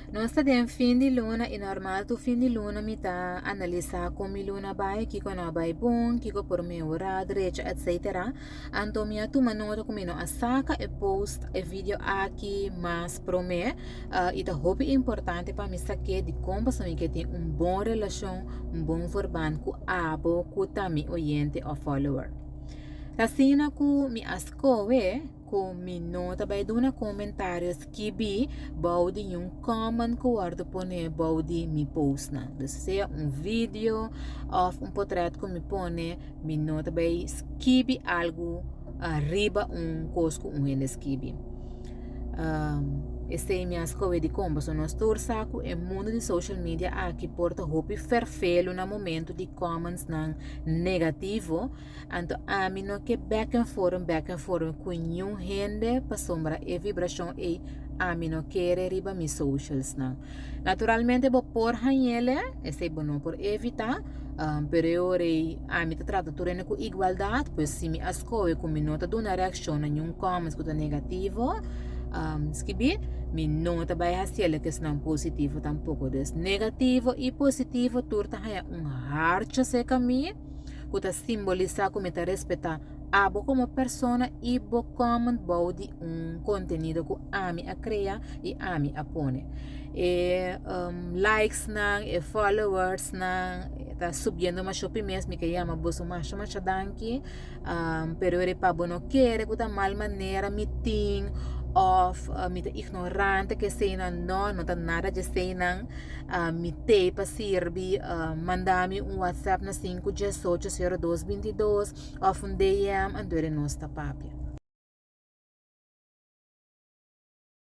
Nos ta den fin di luna i normal tur fin di luna mi ta analisá kon mi luna bai, kiko no a bai bon, kiko por mehorá, drecha etcetera. Anto mi a tuma nota ku mi no a saka e post, e video aki mas promé i ta hopi importante pa mi sak'é dikon pasobra mi ke tin un bon relashon, un bon verband ku abo ku ta mi oyente òf follower. Ta asina ku mi a skohe ku mi no ta bai duna komentario skibi bou di un comment ku wòrdu pone bou di mi postnan. Dus sea un video òf un potrèt ku mi pone, mi no ta bai skibi algu riba un kos ku un hende skibi. Esei mi a skohe dikon pasobra nos tur sa ku e mundu di social media aki por ta hopi ferfelu na momento di commentsnan negativo. Anto ami no ke back and forth, back and forth ku niun hende pasobra e vibrashon ei ami no kere riba mi socialsnan. Naturalmente bo por hañ'ele, esei bo no por evitá, pero e ora ei ami ta trata tur hende ku igualdat, pues si mi a skohe ku mi no ta duna reakshon na niun comments ku ta negativo skibí, mi no ta bai hasiel ku esnan positivo tampoko. Dus negativo i positivo tur ta haña un hartje serka mi. ku ta simbolisá ku mi ta respetá abo komo persona i bo comment bou di un kontenido ku ami a krea i ami a pone. E likes nan, e followers nan ta subiendo masha hopi mes, mi ke yama boso masha masha danki, pero ora pa bo no kere ku ta mal manera mi tin òf mi ta ignorante ku eseinan, no, no ta nada di eseinan. Mi tei pa sirbi, manda mi un WhatsApp na 5 18 02 22 of un DM anto nos ta papia.